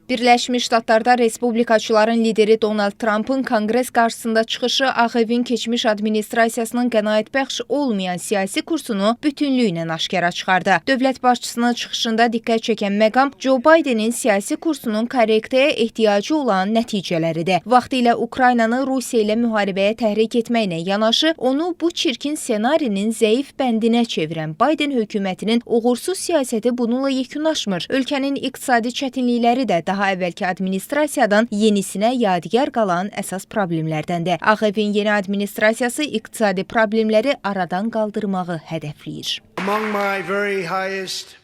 Birləşmiş Ştatlarda Respublikaçıların lideri Donald Trumpın Konqres qarşısında çıxışı Ağ Evin keçmiş administrasiyasının qənaətbəxş olmayan siyasi kursunu bütünlüklə aşkara çıxardı. Dövlət başçısının çıxışında diqqət çəkən məqam Joe Bidenin siyasi kursunun korrektiyaya ehtiyacı olan nəticələridir. Vaxtilə Ukraynanı Rusiya ilə müharibəyə təhrik etməklə yanaşı, onu bu çirkin ssenarinin zəif bəndinə çevirən Biden hökumətinin uğursuz siyasəti bununla yekunlaşmır. Ölkənin iqtisadi çətinlikləri də daha əvvəlki administrasiyadan yenisinə yadigar qalan əsas problemlərdəndir. Ağ Evin yeni administrasiyası iqtisadi problemləri aradan qaldırmağı hədəfləyir.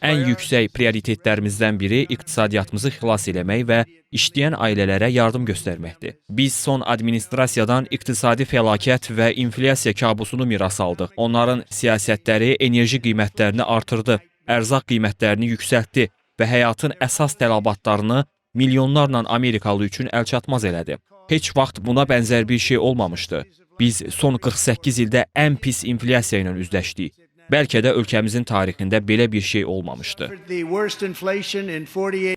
Ən yüksək prioritetlərimizdən biri iqtisadiyyatımızı xilas eləmək və işləyən ailələrə yardım göstərməkdir. Biz son administrasiyadan iqtisadi fəlakət və inflyasiya kabusunu miras aldıq. Onların siyasətləri enerji qiymətlərini artırdı, ərzaq qiymətlərini yüksəltdi və həyatın əsas tələbatlarını milyonlarla Amerikalı üçün əlçatmaz elədi. Heç vaxt buna bənzər bir şey olmamışdı. Biz son 48 ildə ən pis inflyasiya ilə üzləşdik. Bəlkə də ölkəmizin tarixində belə bir şey olmamışdı.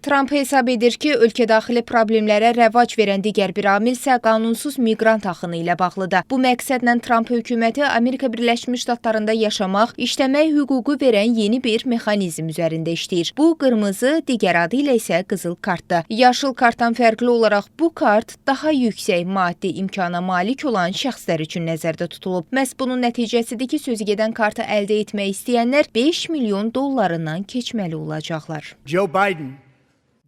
Tramp hesab edir ki, ölkə daxili problemlərə rəvac verən digər bir amil isə qanunsuz miqrant axını ilə bağlıdır. Bu məqsədlə Tramp hökuməti Amerika Birləşmiş Ştatlarında yaşamaq, işləmək hüququ verən yeni bir mexanizm üzərində işləyir. Bu qırmızı, digər adı ilə isə qızıl kartdır. Yaşıl kartdan fərqli olaraq bu kart daha yüksək maddi imkana malik olan şəxslər üçün nəzərdə tutulub. Məhz bunun nəticəsidir ki, sözügedən kartı əldə etmək istəyənlər 5 milyon dollarından keçməli olacaqlar. Joe Biden.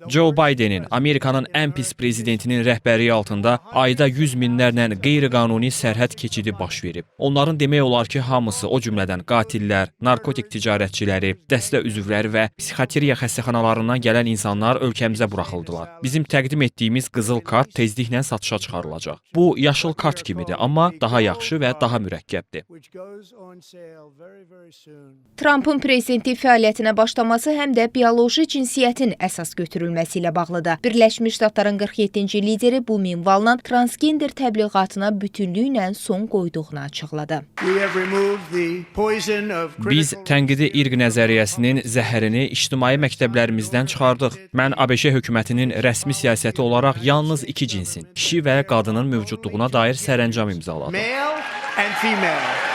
Joe Bidenin, Amerikanın ən pis prezidentinin rəhbərliyi altında ayda 100 minlərlə qeyri-qanuni sərhəd keçidi baş verib. Onların demək olar ki, hamısı, o cümlədən qatillər, narkotik ticarətçiləri, dəstə üzvləri və psixiatriya xəstəxanalarından gələn insanlar ölkəmizə buraxıldılar. Bizim təqdim etdiyimiz qızıl kart tezliklə satışa çıxarılacaq. Bu yaşıl kart kimidir, amma daha yaxşı və daha mürəkkəbdir. Trumpın prezidentlik fəaliyyətinə başlaması həm də bioloji cinsiyyətin əsas götürülməsi ilə bağlıdır. Birləşmiş Ştatların 47-ci lideri bu minvalla transgender təbliğatına bütünlüklə son qoyduğunu açıqladı. Biz tənqidi irq nəzəriyyəsinin zəhərini ictimai məktəblərimizdən çıxardıq. Mən ABŞ hökumətinin rəsmi siyasəti olaraq yalnız iki cinsin, kişi və qadının mövcudluğuna dair sərəncam imzaladım. Male and female.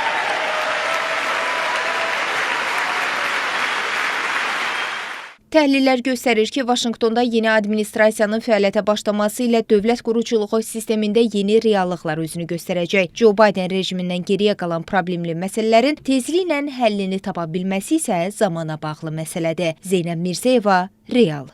Təhlillər göstərir ki, Vaşinqtonda yeni administrasiyanın fəaliyyətə başlaması ilə dövlət quruculuğu sistemində yeni reallıqlar özünü göstərəcək. Joe Biden rejimindən geriyə qalan problemli məsələlərin tezliklə həllini tapa bilməsi isə zamana bağlı məsələdir. Zeynəb Mirzəyeva, Real.